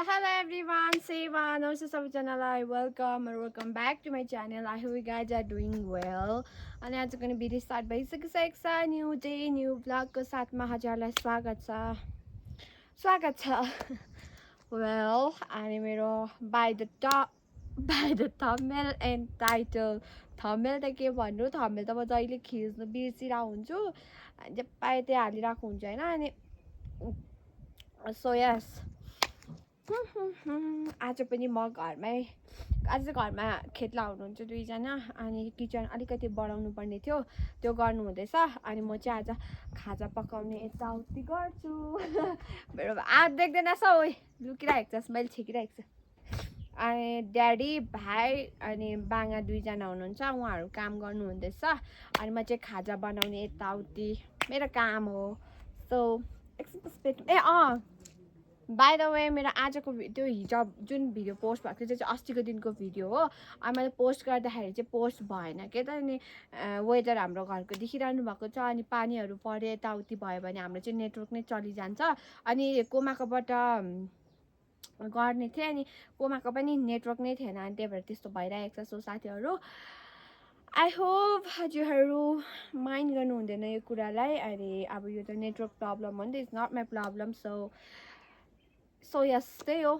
So hello everyone, Seva, Nurse सबैजनालाई welcome or welcome back to my channel. I hope you guys are doing well. अनि आजको नि video start भइसकिसकेको छ. New day new ब्लगको साथमा हजुरहरूलाई स्वागत छ. Well, अनि मेरो by the thumbnail and title. Thumbnail त के भन्नु, thumbnail त म जहिले खिच्नु बिर्सिरहेको हुन्छु. जे पाए त्यही हालिरहेको हुन्छ हैन. अनि so yes. आज पनि म घरमा खेतला हुनुहुन्छ दुईजना अनि किचन अलिकति बढाउनु पर्ने थियो त्यो गर्नु हुँदैछ अनि म चाहिँ आज खाजा पकाउने यताउति गर्छु मेरो देख्दैन छ ओइ लुकिरहेको छ स्मेल छेकिरहेको छ अनि ड्याडी भाइ अनि बाङा दुईजना हुनुहुन्छ उहाँहरू काम गर्नु हुँदैछ अनि म चाहिँ खाजा बनाउने यताउति मेरो काम हो सो एकछिन बाई द वे मेरो आजको त्यो हिजो जुन भिडियो पोस्ट भएको थियो त्यो चाहिँ अस्तिको दिनको भिडियो हो अनि मैले पोस्ट गर्दाखेरि चाहिँ पोस्ट भएन के त अनि वेदर हाम्रो घरको देखिरहनु भएको छ अनि पानीहरू पऱ्यो यताउति भयो भने हाम्रो चाहिँ नेटवर्क नै चलिजान्छ अनि कोमाकोबाट गर्ने थिएँ अनि कोमाको पनि नेटवर्क नै थिएन अनि त्यही भएर त्यस्तो भइरहेको छ सो साथीहरू आई होप हजुरहरू माइन्ड गर्नु हुँदैन यो कुरालाई अनि अब यो त नेटवर्क प्रब्लम हो नि त it's not my problem so yes त्यही हो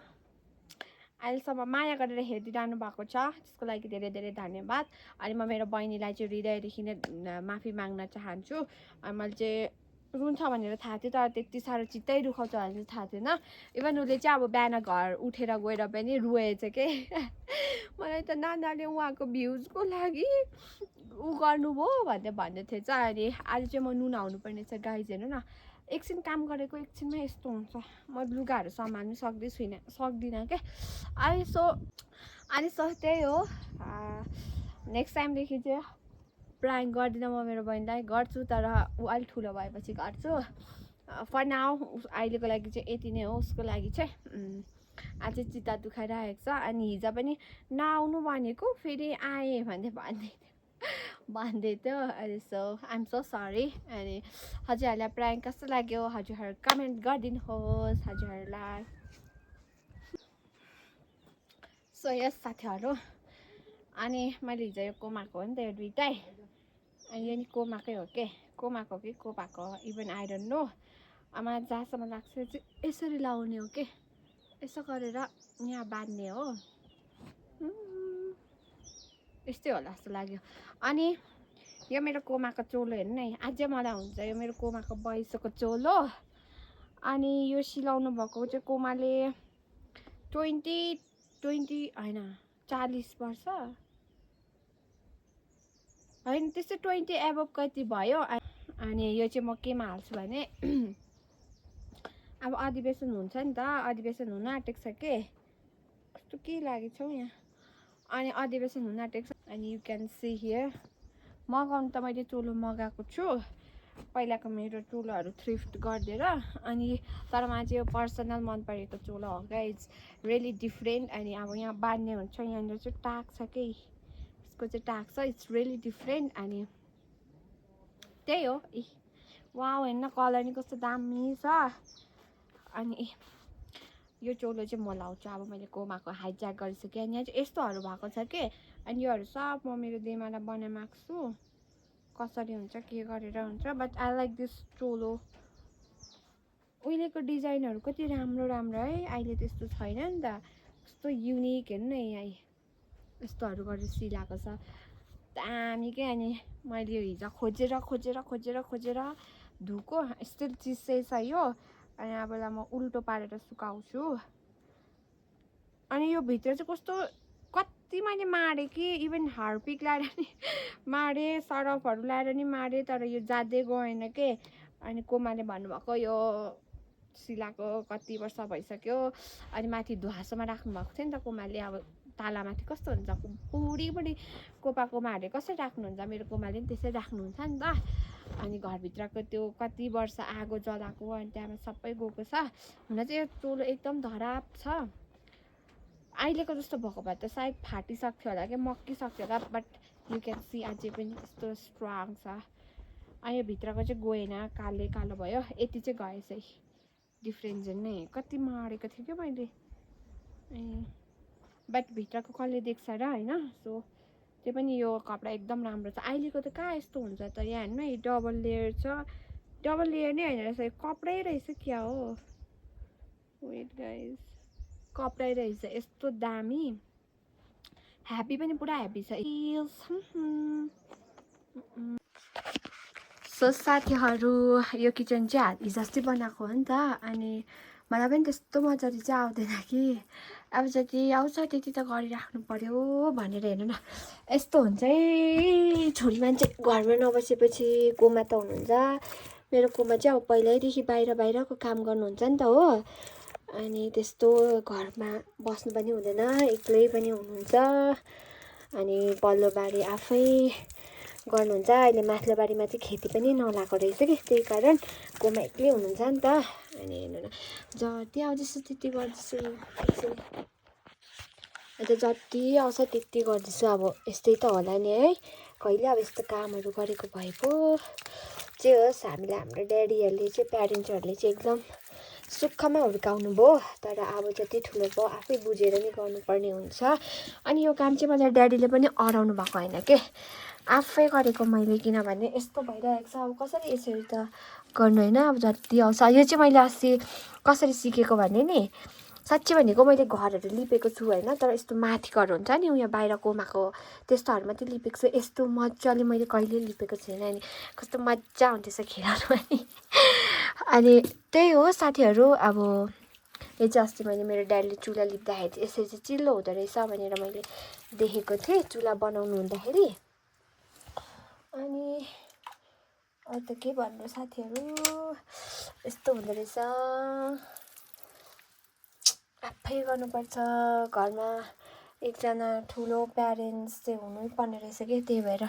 अहिलेसम्म माया गरेर हेरिरहनु भएको छ त्यसको लागि धेरै धेरै धन्यवाद अनि म मेरो बहिनीलाई चाहिँ हृदयदेखि नै माफी माग्न चाहन्छु अनि मैले चाहिँ रुन्छ भनेर थाहा थियो तर त्यति साह्रो चित्तै दुखाउँछ भनेर थाहा थिएन इभन उसले चाहिँ अब बिहान घर उठेर गएर पनि रोएछ के मलाई त नानाले उहाँको भ्युजको लागि ऊ गर्नुभयो भन्दै थिएछ अनि आज चाहिँ म नुन आउनु पर्ने छ गाइज हेर्नु न एकछिन काम गरेको एकछिनमै यस्तो हुन्छ म लुगाहरू सम्हाल्नु सक्दिनँ क्या अनि त्यही हो नेक्स्ट टाइमदेखि चाहिँ प्राङ्क गर्दिनँ म मेरो बहिनीलाई गर्छु तर ऊ अलिक ठुलो भएपछि गर्छु फर नाउ अहिलेको लागि चाहिँ यति नै हो उसको लागि चाहिँ आज चित्त दुखाइरहेको छ अनि हिजो पनि नआउनु भनेको फेरि आएँ भन्दै थियो अनि सो आइएम सो सरी अनि हजुरहरूलाई प्राङ्क कस्तो लाग्यो हजुरहरू कमेन्ट गरिदिनुहोस् हजुरहरूलाई सो यस साथीहरू अनि मैले हिजो यो कोमाको हो नि त यो दुइटै अनि यो नि कोमाकै हो के कोमाको कि कोपाको इभन आई डोन्ट नो आमा जहाँसम्म लाग्छ चाहिँ यसरी लाउने हो के यसो गरेर यहाँ बाँध्ने हो यस्तै होला जस्तो लाग्यो अनि यो मेरो कोमाको चोलो हेर्नु न अझै मलाई हुन्छ यो मेरो कोमाको बैसोको चोलो अनि यो सिलाउनु भएको चाहिँ कोमाले 20 होइन 40 वर्ष होइन त्यस्तै 20 एबभ कति भयो अनि यो चाहिँ म केमा हाल्छु भने अब अधिवेशन हुन्छ नि त अधिवेशन हुन आँटेको छ के कस्तो के लागेको छ यहाँ अनि अधिवेशन हुन आँटेको छ अनि यु क्यान सी हियर मगाउनु त मैले चोलो मगाएको छु पहिलाको मेरो चोलोहरू थ्रिफ्ट गरिदिएर अनि तर मलाई चाहिँ यो पर्सनल मन परेको चोलो हो गाइज रियली डिफ्रेन्ट अनि अब यहाँ बाँध्ने हुन्छ यहाँनिर चाहिँ टाक छ के यसको चाहिँ टाक छ इट्स रियली डिफ्रेन्ट अनि त्यही हो वाउ हेर्न कलर नि कस्तो दामी छ अनि यो चोलो चाहिँ म लाउँछु अब मैले कोमाको हाइज्याक गरिसकेँ अनि यहाँ चाहिँ यस्तोहरू भएको छ के अनि योहरू सब म मेरो देमालाई बनाइमाग्छु छु कसरी हुन्छ के गरेर हुन्छ बट आई लाइक दिस चोलो उहिलेको डिजाइनहरू कति राम्रो है अहिले त्यस्तो छैन नि त कस्तो युनिक हेर्नु न यहाँ यस्तोहरू गरेर सिलाएको छ दामी के अनि मैले यो हिजो खोजेर धुको स्टिल चिसै छ यो अनि अब यसलाई म उल्टो पारेर सुकाउँछु अनि यो भित्र चाहिँ कस्तो कति मैले मारेँ कि इभन हार्पिक लाएर नि मारेँ सरफहरू लाएर नि मारेँ तर यो जाँदै गएन के अनि कोमाले भन्नुभएको यो सिलाएको कति वर्ष भइसक्यो अनि माथि धुवासोमा राख्नुभएको थियो नि त कोमाले अब तालामाथि कस्तो हुन्छ बुढी कोमाहरूले कसरी राख्नुहुन्छ मेरो कोमाले पनि त्यसै राख्नुहुन्छ नि त अनि घरभित्रको त्यो कति वर्ष आगो जलाएको अनि त्यहाँबाट सबै गएको छ हुन चाहिँ यो चोलो एकदम धराप छ अहिलेको जस्तो भएको भए त सायद फाटिसक्थ्यो होला क्या मक्किसक्थ्यो होला बट यु क्यान सी अझै पनि यस्तो स्ट्रङ छ अनि यो भित्रको चाहिँ गएन कालो भयो यति चाहिँ गएछ डिफ्रेन्स नै कति मारेको थिएँ क्या मैले बट भित्रको कसले देख्छ र होइन। सो त्यो पनि यो कपडा एकदम राम्रो छ। अहिलेको त कहाँ यस्तो हुन्छ त यहाँ हेर्नु है, डबल लेयर छ। डबल लेयर नै होइन रहेछ, यो कपडै रहेछ क्या हो। वेट गाइस, कपडै रहेछ यस्तो दामी। ह्याप्पी पनि पुरा ह्याप्पी छ। सो साथीहरू, यो किचन चाहिँ हिजो अस्ति बनाएको हो नि त। अनि मलाई पनि त्यस्तो मजाले चाहिँ आउँदैन कि, अब जति आउँछ त्यति त गरिराख्नु पर्यो भनेर। हेर्नु न, यस्तो हुन्छ है छोरी मान्छे घरमा नबसेपछि। कोमा त हुनुहुन्छ, मेरो कोमा चाहिँ अब पहिल्यैदेखि बाहिरको काम गर्नुहुन्छ नि त हो। अनि त्यस्तो घरमा बस्नु पनि हुँदैन, एक्लै पनि हुनुहुन्छ। अनि पल्लो बारी आफै गर्नुहुन्छ। अहिले माथिल्लो बारीमा चाहिँ खेती पनि नलाएको रहेछ कि, त्यही कारण कोमा एक्लै हुनुहुन्छ नि त। अनि हेर्नु न, जति आउँदैछ त्यति गर्दैछु। अन्त जति आउँछ त्यति गर्दैछु। अब यस्तै त होला नि है, कहिले अब यस्तो कामहरू गरेको भए पो जे होस्। हामीले हाम्रो ड्याडीहरूले चाहिँ, प्यारेन्ट्सहरूले चाहिँ एकदम सुखमा हुर्काउनु भयो। तर अब जति ठुलो भयो आफै बुझेर नै गर्नुपर्ने हुन्छ। अनि यो काम चाहिँ मलाई ड्याडीले पनि अराउनु भएको होइन के, आफै गरेको मैले। किनभने यस्तो भइरहेको छ, अब कसरी यसरी त गर्नु होइन। अब जति आउँछ, यो चाहिँ मैले अस्ति कसरी सिकेको भने नि, साँच्ची भनेको मैले घरहरू लिपेको छु होइन, तर यस्तो माथि घर हुन्छ नि उयो बाहिर कोमाको, त्यस्तोहरू मात्रै लिपेको छु। यस्तो मजाले मैले कहिले लिपेको छैन। अनि कस्तो मजा आउँदैछ खेलाउनु पनि। अनि त्यही हो साथीहरू। अब यो चाहिँ अस्ति मैले मेरो ड्याडीले चुल्हा लिप्दाखेरि चाहिँ यसरी चाहिँ चिल्लो हुँदो रहेछ भनेर मैले देखेको थिएँ चुल्हा बनाउनु हुँदाखेरि। अनि अरू त के भन्नु साथीहरू, यस्तो हुँदो रहेछ, आफै गर्नुपर्छ। घरमा एकजना ठुलो प्यारेन्ट्स चाहिँ हुनै पर्ने रहेछ कि, त्यही भएर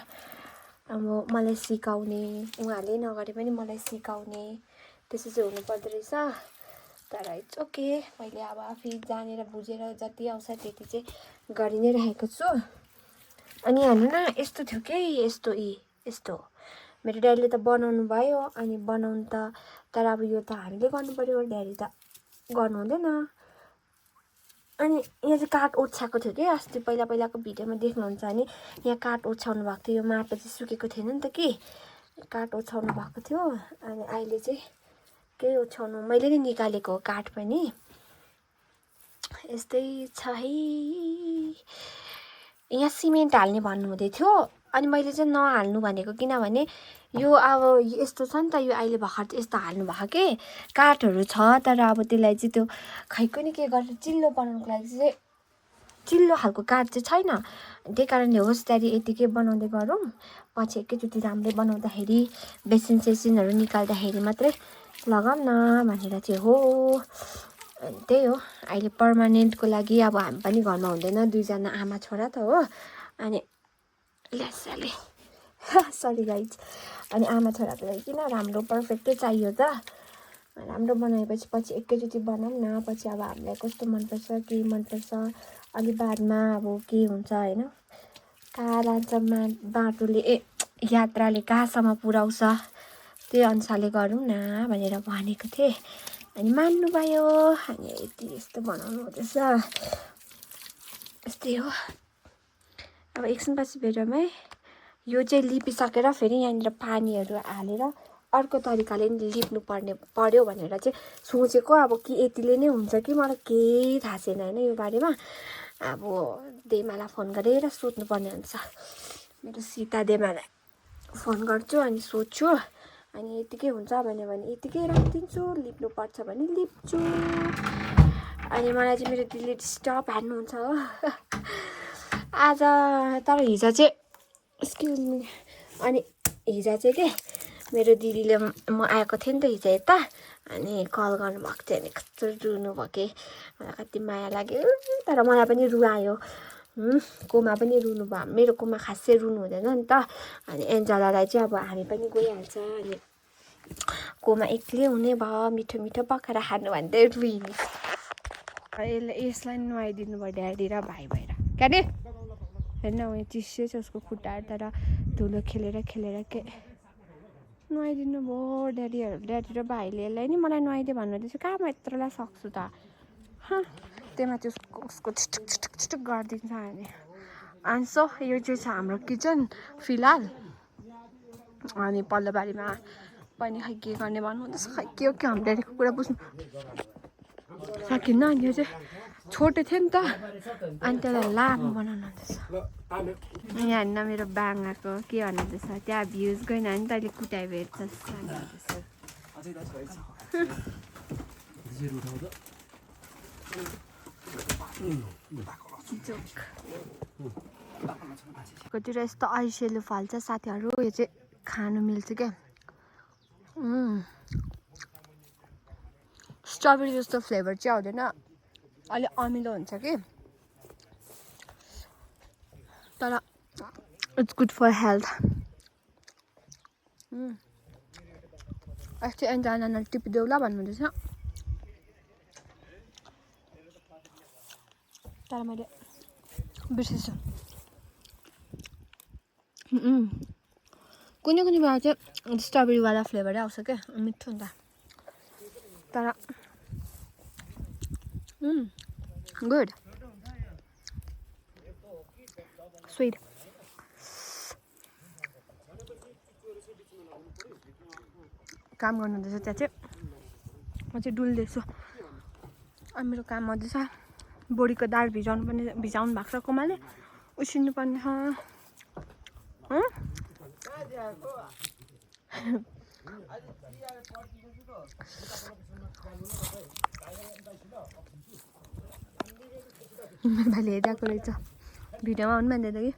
अब मलाई सिकाउने, उहाँहरूले नगरे पनि मलाई सिकाउने, त्यसो चाहिँ हुनुपर्दो रहेछ। तर इट्स ओके, मैले अब आफै जानेर बुझेर जति आउँछ त्यति चाहिँ गरि नै राखेको छु। अनि हेर्नु न, यस्तो थियो कि, यस्तो मेरो ड्याडीले त बनाउनु भयो। अनि बनाउनु त, तर अब यो त हामीले गर्नु पर्यो, ड्याडी त गर्नु हुँदैन। अनि यहाँ चाहिँ काठ ओछ्याएको थियो कि, अस्ति पहिलाको भिडियोमा देख्नुहुन्छ भने यहाँ काठ ओछ्याउनु भएको थियो। यो माटो चाहिँ सुकेको थिएन नि त कि, काठ ओछ्याउनु भएको थियो। अनि अहिले चाहिँ केही ओछ्याउनु मैले नै निकालेको हो काठ पनि। यस्तै छ है। यहाँ सिमेन्ट हाल्ने भन्नुहुँदै थियो, अनि मैले चाहिँ नहाल्नु भनेको। किनभने यो अब यस्तो छ नि त, यो अहिले भर्खर चाहिँ यस्तो हाल्नु भएको के, काठहरू छ। तर अब त्यसलाई चाहिँ त्यो खै कुनि के गरेर चिल्लो बनाउनुको लागि चाहिँ चिल्लो खालको काठ चाहिँ छैन। त्यही कारणले होस् ड्याडी यतिकै बनाउँदै गरौँ, पछि एकैचोटि राम्रै बनाउँदाखेरि बेसिन सेसिनहरू निकाल्दाखेरि मात्रै लगाऊँ न भनेर चाहिँ हो। अनि त्यही हो, अहिले पर्मानेन्टको लागि अब हामी पनि घरमा हुँदैन, दुईजना आमा छोरा त हो। अनि ल्यासाले सरी गाइज। अनि आमा छोराको लागि किन राम्रो पर्फेक्टै चाहियो त। राम्रो बनाएपछि पछि एकैचोटि बनाऊँ न, पछि अब हामीलाई कस्तो मनपर्छ के मनपर्छ अलि बादमा अब के हुन्छ होइन, कहाँ लान्छ बाटोले यात्राले कहाँसम्म पुर्याउँछ त्यही अनुसारले गरौँ न भनेर भनेको थिएँ। अनि मान्नुभयो। अनि यति यस्तो बनाउनु हुँदैछ, यस्तै हो। अब एकछिनपछि भेटौँ है। यो चाहिँ लिपिसकेर फेरि यहाँनिर पानीहरू हालेर अर्को तरिकाले नि लिप्नु पर्यो भनेर चाहिँ सोचेको। अब कि यतिले नै हुन्छ कि, मलाई केही थाहा छैन होइन यो बारेमा। अब देमालाई फोन गरेर सोध्नुपर्ने हुन्छ। मेरो सीता देमालाई फोन गर्छु अनि सोध्छु। अनि यतिकै हुन्छ भन्यो भने यतिकै राखिदिन्छु, लिप्नुपर्छ भने लिप्छु। अनि मलाई चाहिँ मेरो दिदीले डिस्टर्ब हान्नुहुन्छ हो आज। तर हिजो चाहिँ एक्सक्युज मी, अनि हिजो चाहिँ के मेरो दिदीले म आएको थिएँ नि त हिजो यता, अनि कल गर्नुभएको थियो। अनि कस्तो रुनु भयो कि, मलाई कति माया लाग्यो। तर मलाई पनि रुवायो, कोमा पनि रुनु भयो। मेरो कोमा खासै रुनु हुँदैन नि त। अनि एन्जलालाई चाहिँ अब हामी पनि गइहाल्छ। अनि कोमा एक्लै हुने भयो, मिठो मिठो पकाएर खानु भन्दै रुइने। यसलाई नुहाइदिनु भयो ड्याडी र भाइ भएर। क्या रे हेर्न उयो चिसो छ उसको खुट्टाहरू, तर धुलो खेलेर के नुहाइदिनु भयो ड्याडी र भाइले। यसलाई नि मलाई नुहाइदियो भन्नुहुँदैछ, कहाँ म यत्रोलाई सक्छु त। त्यही माथि उसको छिटुक छिटुक छिटुक गरिदिन्छ अनि सो यो चाहिँ छ हाम्रो किचन फिलहाल। अनि पल्लोबारीमा पनि खै के गर्ने भन्नुहुँदैछ, खै के हो के हाम्रो ड्याडीको कुरा बुझ्नु सकिन्न। अनि यो चाहिँ छोटो थियो नि त, अनि त्यसलाई लामो बनाउनु हुँदैछ। यहाँ हेर्न मेरो बाङ आएको के भन्नुहुँदैछ, त्यहाँ भ्युज गएन भने तैँले कुटाइ भेट्छस् भन्नुहुँदैछ। कतिवटा यस्तो ऐसेलु फल्छ साथीहरू, यो चाहिँ खानु मिल्छ क्या। स्ट्रबेरी जस्तो फ्लेभर चाहिँ आउँदैन, अलि अमिलो हुन्छ कि, तर इट्स गुड फर हेल्थ। अस्ति एन्जानाले टिपिदेऊ ल भन्नुहुँदैछ, तर मैले बिर्सेछु। कुनै कुनै बेला चाहिँ स्ट्रबेरीवाला फ्लेभरै आउँछ क्या, मिठो हुन्छ। तर गुड स्विट। काम गर्नुहुँदैछ त्यहाँ चाहिँ, म चाहिँ डुल्दैछु। अनि मेरो काम हुँदैछ, बोडीको दाल भिजाउनु भएको छ कोमाले, उसिन्नु पर्ने छ। मेरो भाइले हेरिरहेको रहेछ, भिडियोमा आउनु मान्दैन कि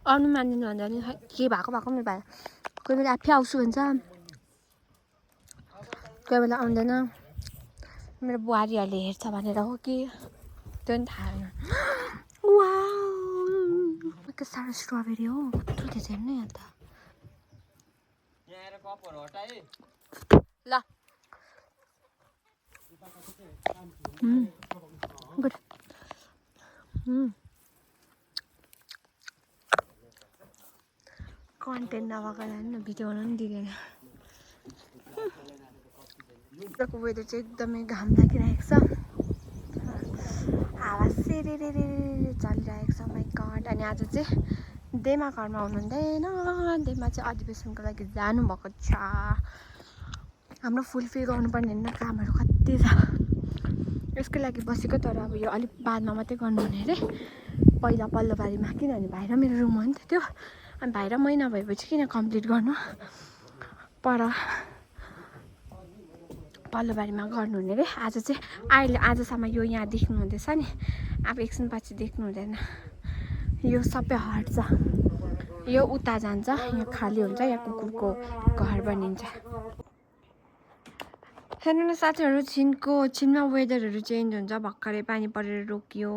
आउनु मान्दैन भन्दा नि के भएको मेरो भाइ। कोही बेला आफै आउँछु भन्छ, कोही बेला आउँदैन। मेरो बुहारीहरूले हेर्छ भनेर हो कि त्यो पनि थाहा छैन। वाउ के साह्रो स्ट्रबेरी हो, कत्रो थिएछ हेर्नु यहाँ त। ल गुड। कन्टेन्ट नभएको होइन, भिडियो बनाउनु दिँदैन। वेदर चाहिँ एकदमै घाम लागिरहेको छ, हावा सेरेरे चलिरहेको छ। My god. अनि आज चाहिँ देमा घरमा हुनुहुँदैन, देमा चाहिँ अधिवेशनको लागि जानुभएको छ। हाम्रो फुलफिल गर्नुपर्ने होइन कामहरू कति छ, यसको लागि बसेको। तर अब यो अलिक बादमा मात्रै गर्नुहुने अरे, पहिला पल्लोबारीमा, किनभने भाइ र मेरो रुम हो नि त त्यो। अनि भाइ र मै नभएपछि किन कम्प्लिट गर्नु, पर पल्लोबारीमा गर्नुहुने अरे। आज चाहिँ अहिले आजसम्म यो यहाँ देख्नु हुँदैछ नि, अब एकछिन पछि देख्नु हुँदैन। यो सबै हट्छ, यो उता जान्छ, यहाँ खाली हुन्छ, यहाँ कुकुरको घर बनिन्छ। हेर्नु न साथीहरू, छिनमा वेदरहरू चेन्ज हुन्छ, भर्खरै पानी परेर रोकियो।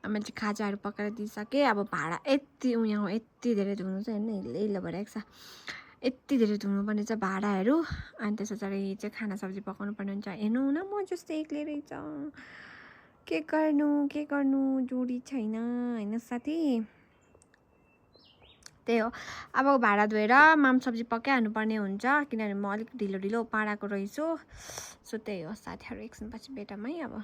मैले चाहिँ खाजाहरू पकाएर दिइसकेँ। अब भाँडा यति उयो यति धेरै धुनु छ, हेर्नु हिलो भइरहेको छ, यति धेरै धुनुपर्ने छ भाँडाहरू। अनि त्यस पछाडि चाहिँ खाना सब्जी पकाउनु पर्ने हुन्छ। हेर्नु न म जस्तो एक्लै रहेछ, के गर्नु जोडी छैन होइन साथी। त्यही हो, अब भाँडा धोएर माम सब्जी पकाइहाल्नु पर्ने हुन्छ, किनभने म अलिक ढिलो पाडाको रहेछु। सो त्यही हो साथीहरू, एकछिन पछि भेटौँ है अब।